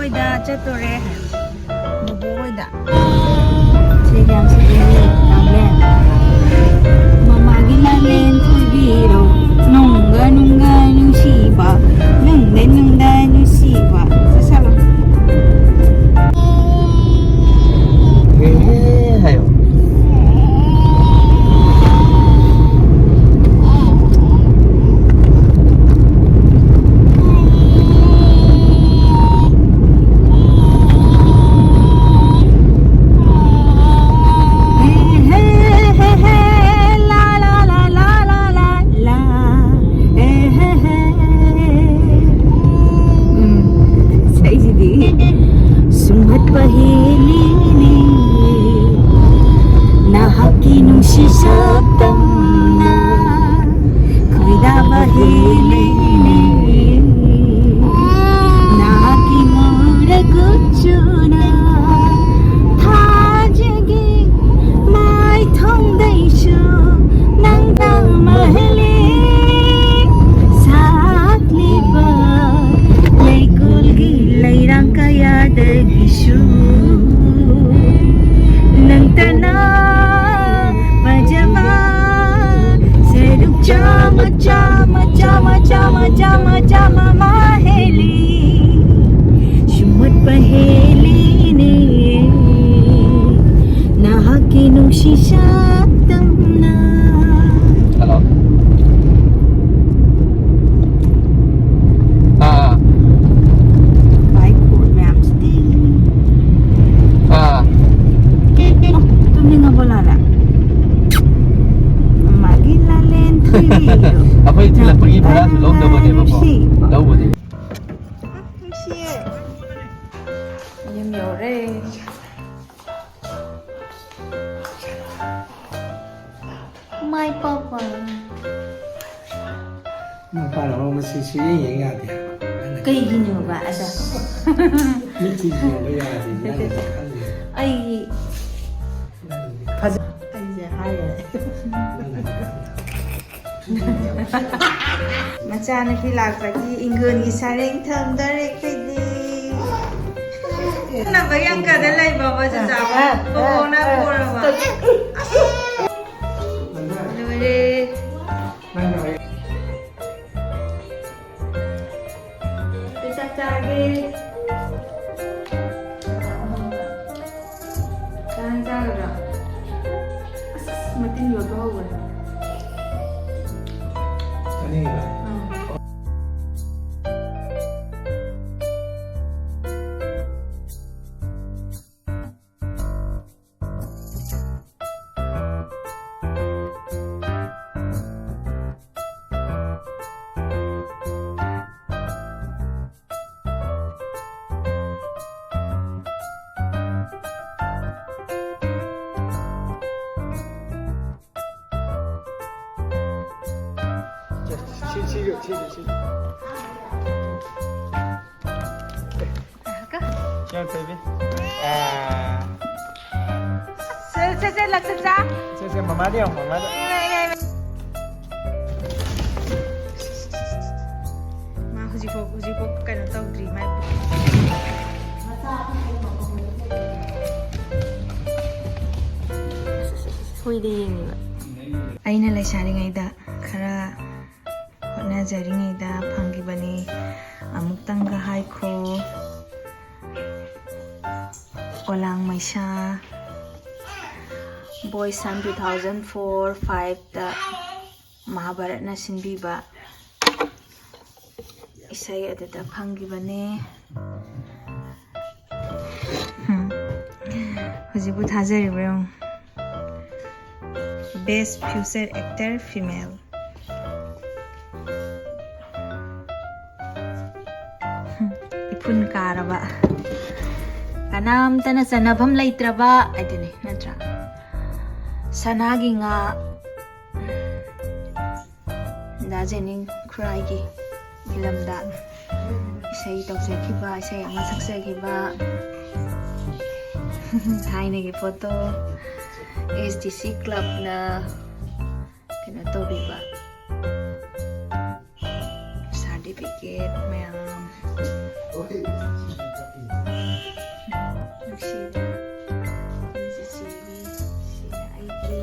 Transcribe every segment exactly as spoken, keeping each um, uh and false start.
ꯁꯤꯗ ꯆꯠꯇꯣꯔꯦ ꯍꯥꯏ꯫ ꯕꯣꯕꯣ ꯍꯣꯏꯗ꯫ ꯁꯦ ꯀꯌꯥꯝ ꯁꯤꯠꯂꯤ ꯂꯥꯡꯂꯦꯟ꯫ ꯃꯃꯥꯒꯤ ꯂꯥꯡꯂꯦꯟ ꯊꯣꯏꯕꯤꯔꯣ꯫ ꯅꯨꯡꯒ ꯅꯨꯡꯒ ꯅꯨꯡꯁꯤꯕ꯫ ꯅꯨꯡꯗ ꯅꯨꯡꯗ ꯅꯨꯡꯁꯤꯕ꯫ ꯆꯠꯁꯜꯂꯣ꯫ ꯍꯦ ꯍꯦ ꯍꯥꯏꯌꯣ꯫ ꯎꯝ, ꯏꯁꯩꯁꯤꯗꯤ꯫ ꯁꯨꯝꯍꯠꯄ ꯍꯦꯜꯂꯤꯅꯦ ꯅꯍꯥꯛꯀꯤ ꯅꯨꯡꯁꯤ ꯁꯛꯇꯝꯅ꯫ ꯈꯣꯏꯗꯥꯕ ꯍꯦꯜꯂꯤꯅꯦ ꯅꯍꯥꯛꯀꯤ ꯉꯧꯔ ꯀꯨꯆꯨꯅ꯫ ꯊꯥꯖꯒꯤ ꯃꯥꯏꯊꯣꯡꯗꯩꯁꯨ ꯅꯪꯅ ꯃꯍꯜꯂꯤ꯫ ꯁꯥꯠꯂꯤꯕ ꯂꯩꯀꯣꯜꯒꯤ ꯂꯩꯔꯥꯡ ꯀꯌꯥꯗꯒꯤꯁꯨ ꯅꯪꯇꯅ ꯐꯖꯕ ꯁꯔꯨꯛ ꯆꯥꯝꯃ, ꯆꯥꯝꯃ, ꯆꯥꯝꯃ, ꯆꯥꯝꯃ, ꯆꯥꯝꯃ, ꯆꯥꯝꯃ ꯃꯥ ꯍꯦꯜꯂꯤ꯫ ꯁꯨꯝꯍꯠꯄ ꯍꯦꯜꯂꯤꯅꯦ ꯅꯍꯥꯛꯀꯤ ꯅꯨꯡꯁꯤ ꯁꯛꯇꯝꯅ꯫ ꯍꯜꯂꯣ꯫ ꯑꯥ꯫ ꯚꯥꯏ, ꯈꯣꯜ ꯃꯌꯥꯝꯁꯤꯗꯤ꯫ ꯑꯥ꯫ ꯑꯣ, ꯇꯨꯝꯅꯤꯡꯉꯕꯣ ꯂꯥꯂꯥ? ꯃꯥꯒꯤ ꯂꯥꯂꯦꯟ ꯊꯤꯕꯤꯔꯣ꯫ ꯑꯩꯈꯣꯏ ꯊꯤꯜꯂꯛꯄꯒꯤ ꯚꯔꯥꯁꯨ ꯂꯧꯗꯕꯅꯦꯕꯀꯣ꯫ ꯅꯨꯡꯁꯤꯕ꯫ ꯂꯧꯕꯨꯗꯤ꯫ ꯅꯨꯡꯁꯤꯌꯦ꯫ ꯌꯨꯝ ꯌꯧꯔꯦ꯫ ꯃꯥꯏ ꯄꯥꯛꯄ꯫ ꯃꯄꯥꯟ ꯂꯝ ꯃꯁꯤ ꯁꯨꯌꯦꯡ ꯌꯦꯡ ꯌꯥꯗꯦ꯫ ꯀꯩꯒꯤꯅꯣꯕ ꯑꯗꯣ? ꯃꯤꯠꯁꯤ ꯌꯦꯡꯕ ꯌꯥꯗꯦ, ꯅꯪꯅ ꯈꯜꯂꯤꯁꯦ꯫ ꯑꯩ ꯐꯖ-, ꯑꯩꯁꯦ ꯍꯥꯏꯔꯦ꯫ ꯃꯆꯥꯅꯨꯄꯤ ꯂꯥꯛꯄꯒꯤ ꯏꯪꯒꯣꯟꯒꯤ ꯁꯔꯦꯡ ꯊꯝꯗꯣꯔꯦ ꯑꯩꯈꯣꯏꯗꯤ꯫ ꯅꯕꯒꯤ ꯑꯪꯀꯗ ꯂꯩꯕ ꯆꯥꯆꯥ꯫ ꯄꯣꯛꯅ ꯄꯣꯔꯕ꯫ ꯂꯣꯏꯔꯦ꯫ ꯆꯥꯛ ꯆꯥꯔꯒꯦ꯫ ꯆꯥꯛ ꯆꯥꯒꯗ꯭ꯔꯣ? ꯑꯁ, ꯑꯁ, ꯃꯇꯤꯟ ꯌꯣꯠꯄ ꯍꯧꯈ꯭ꯔꯦ꯫ ꯑꯥ꯫ ꯁꯦ, ꯁꯦ, ꯁꯦ, ꯂꯛꯁꯟꯖꯥ꯫ ꯁꯦ, ꯁꯦ, ꯃꯃꯥꯗ ꯌꯦꯡꯉꯣ, ꯃꯃꯥꯗ꯫ ꯃꯥ ꯍꯧꯖꯤꯛꯐꯥꯎ, ꯍꯧꯖꯤꯛꯐꯥꯎ ꯀꯩꯅꯣ ꯇꯧꯗ꯭ꯔꯤ, ꯃꯥꯏ꯫ ꯍꯨꯏꯗ ꯌꯦꯡꯉꯤꯕ꯫ ꯑꯩꯅ ꯂꯩꯁꯥꯔꯤꯉꯩꯗ ꯈꯔ ꯍꯣꯠꯅꯖꯔꯤꯉꯩꯗ ꯐꯪꯈꯤꯕꯅꯤ꯫ ꯑꯃꯨꯛꯇꯪꯒ ꯍꯥꯏꯈꯣ꯫ ꯄꯣꯂꯥꯡ ꯃꯩꯁꯥ꯫ ꯕꯣꯏꯁꯟ two thousand four fiveꯇ ꯃꯍꯥꯚꯥꯔꯠꯅ ꯁꯤꯟꯕꯤꯕ ꯏꯁꯩ ꯑꯗꯨꯗ ꯐꯪꯈꯤꯕꯅꯦ꯫ ꯍꯝ꯫ ꯍꯧꯖꯤꯛꯄꯨ ꯊꯥꯖꯔꯤꯕ꯭ꯔꯥ ꯌꯦꯡꯉꯨ꯫ Best Future Actor Female꯫ ꯍꯝ, ꯏꯐꯨꯟ ꯀꯥꯔꯕ꯫ ꯀꯅꯥꯝꯇꯅ ꯆꯟꯅꯐꯝ ꯂꯩꯇ꯭ꯔꯕ ꯍꯥꯏꯗꯨꯅꯤ, ꯅꯠꯇ꯭ꯔꯥ? ꯁꯅꯥꯒꯤ ꯉꯥ꯫ ꯗꯥ ꯖꯦꯅꯤꯡ ꯈꯨꯔꯥꯏꯒꯤ ꯐꯤꯂꯝꯗ ꯏꯁꯩ ꯇꯧꯖꯈꯤꯕ, ꯏꯁꯩ ꯑꯃ ꯁꯛꯆꯈꯤꯕ꯫ ꯊꯥꯏꯅꯒꯤ ꯐꯣꯇꯣ꯫ ꯑꯦꯁ ꯗꯤ ꯁꯤ ꯀ꯭ꯂꯕꯅ ꯀꯩꯅꯣ ꯇꯧꯕꯤꯕ꯫ ꯁꯥꯔꯇꯤꯐꯤꯀꯦꯠ ꯃꯌꯥꯝ꯫ ꯁꯤꯅ ꯆꯤꯆꯦꯒꯤ, ꯁꯤꯅ ꯑꯩꯒꯤ꯫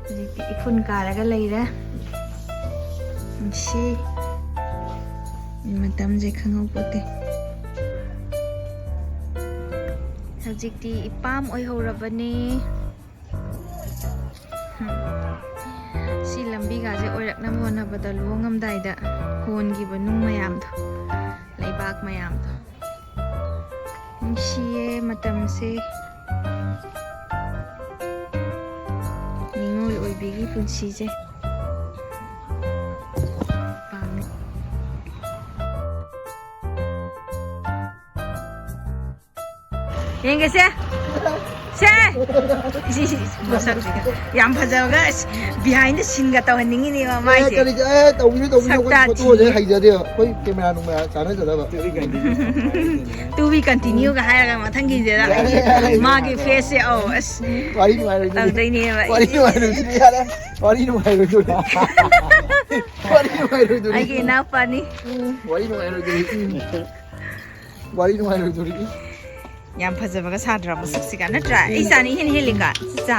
ꯍꯧꯖꯤꯛꯇꯤ ꯏꯐꯨꯟ ꯀꯥꯔꯒ ꯂꯩꯔꯦ꯫ ꯅꯨꯡꯁꯤ꯫ ꯃꯇꯝꯁꯦ ꯈꯪꯍꯧꯄꯣꯠꯇꯦ꯫ ꯍꯧꯖꯤꯛꯇꯤ ꯏꯄꯥꯝ ꯑꯣꯏꯍꯧꯔꯕꯅꯦ꯫ ꯁꯤ ꯂꯝꯕꯤꯒꯥꯁꯦ ꯑꯣꯏꯔꯛꯅꯕ ꯍꯣꯠꯅꯕꯗ ꯂꯨꯍꯣꯡꯉꯝꯗꯥꯏꯗ ꯍꯣꯟꯈꯤꯕ ꯅꯨꯡ ꯃꯌꯥꯝꯗꯣ, ꯂꯩꯕꯥꯛ ꯃꯌꯥꯝꯗꯣ꯫ ꯅꯨꯡꯁꯤꯌꯦ ꯃꯇꯝꯁꯦ꯫ ꯅꯤꯉꯣꯜ ꯑꯣꯏꯕꯤꯒꯤ ꯄꯨꯟꯁꯤꯁꯦ꯫ ꯄꯥꯝꯃꯦ꯫ ꯌꯦꯡꯒꯦꯁꯦ꯫ ꯁꯦ꯫ ꯏꯁ, ꯏꯁ, ꯏꯁ, ꯃꯁꯛꯁꯤꯒ꯫ ꯌꯥꯝ ꯐꯖꯕꯒ, ꯑꯁ, behind the scene ꯒ ꯇꯧꯍꯟꯅꯤꯡꯉꯤꯅꯦꯕ ꯑꯦ, ꯃꯥꯏꯁꯦ꯫ ꯀꯔꯤ, ꯑꯦ, ꯇꯧꯕꯤꯅꯨ, ꯇꯧꯕꯤꯅꯨ, ꯁꯛꯇꯥ ꯑꯩꯈꯣꯏ ꯊꯤ꯫ ꯐꯣꯇꯣꯁꯦ ꯍꯩꯖꯗꯦꯕ꯫ ꯑꯩꯈꯣꯏ ꯀꯦꯃꯦꯔꯥ ꯅꯨꯡꯃꯦꯔꯥ ꯆꯥꯟꯅꯖꯗꯕ꯫ To be continue ꯒ ꯍꯥꯏꯔꯒ ꯃꯊꯪꯒꯤꯁꯤꯗ ꯌꯥꯔꯦ, ꯌꯥꯔꯦ, ꯌꯥꯔꯦ꯫ ꯃꯥꯒꯤ face ꯁꯦ, ꯑꯧ, ꯑꯁ, ꯋꯥꯔꯤ ꯅꯨꯡꯉꯥꯏꯔꯣꯏꯗꯣꯔꯤ꯫ ꯇꯧꯗꯣꯏꯅꯦꯕ꯫ ꯋꯥꯔꯤ ꯅꯨꯡꯉꯥꯏꯔꯣꯏꯗꯣꯔꯤ, ꯌꯥꯔꯦ꯫ ꯋꯥꯔꯤ ꯅꯨꯡꯉꯥꯏꯔꯣꯏꯗꯣꯔꯤ꯫ ꯋꯥꯔꯤ ꯅꯨꯡꯉꯥꯏꯔꯣꯏꯗꯣꯔꯤ꯫ ꯑꯩꯒꯤ ꯏꯅꯥꯎꯄꯥꯅꯤ꯫ ꯎꯝ, ꯋꯥꯔꯤ ꯅꯨꯡꯉꯥꯏꯔꯣꯏꯗꯣꯔꯤ꯫ ꯎꯝ꯫ ꯋꯥꯔꯤ ꯅꯨꯡꯉꯥꯏꯔꯣꯏꯗꯣꯔꯤ꯫ ꯌꯥꯝ ꯐꯖꯕꯒ ꯁꯥꯗ꯭ꯔꯣ ꯃꯁꯛꯁꯤꯒ? ꯅꯠꯇ꯭ꯔꯥ? ꯑꯩ ꯆꯥꯅꯤ ꯏꯍꯦꯟ ꯍꯦꯜꯂꯤꯀꯣ, ꯆꯤꯆꯥ?